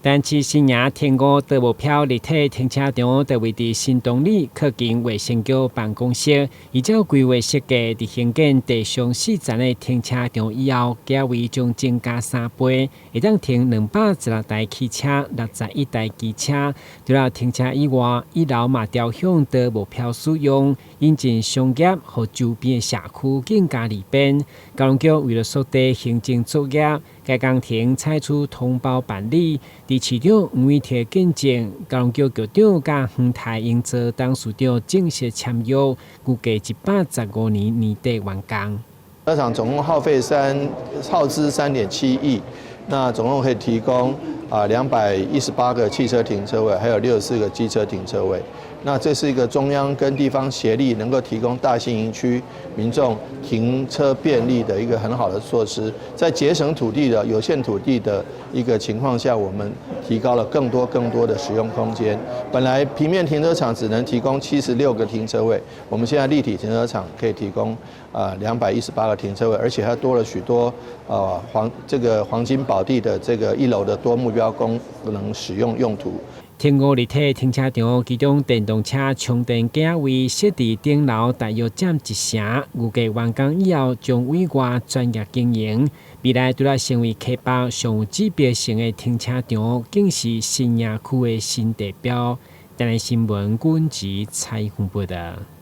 但是新營天五多目標立體停車場就位佇新東里靠近衛生局辦公室，依照規劃設計，佇興建地上四層的停車場以後，價位將增加三倍，會當停216台汽車、61台機車。除了停車以外，一樓嘛調向多目標使用，引進商業予周邊的社區更加利便。交通局為了縮短行政作業，該工程採取統包辦理。佇市長黃偉哲見證，交通局局長佮黃泰英做董事長正式簽約，預計115年年底完工。車場總共耗費三耗資3.7億，那總共可以提供218個汽車停車位，還有64個機車停車位。那這是一個中央跟地方協力，能夠提供大新營區民眾停車便利的一個很好的措施。在節省土地的有限土地的一個情況下，我們提高了更多更多的使用空間。本來平面停車場只能提供76個停車位，我們現在立體停車場可以提供218個停車位，而且還多了許多這個黃金寶地的這個一樓的多目標功能使用用途。天五立體停車場，其中電動車充電價位設佇頂樓，大約佔一成。預計完工以後，將委外專業經營。未來除了成為溪北上有指標性的停車場，更是新營區的新地標。台南新聞軍籍採訪報道。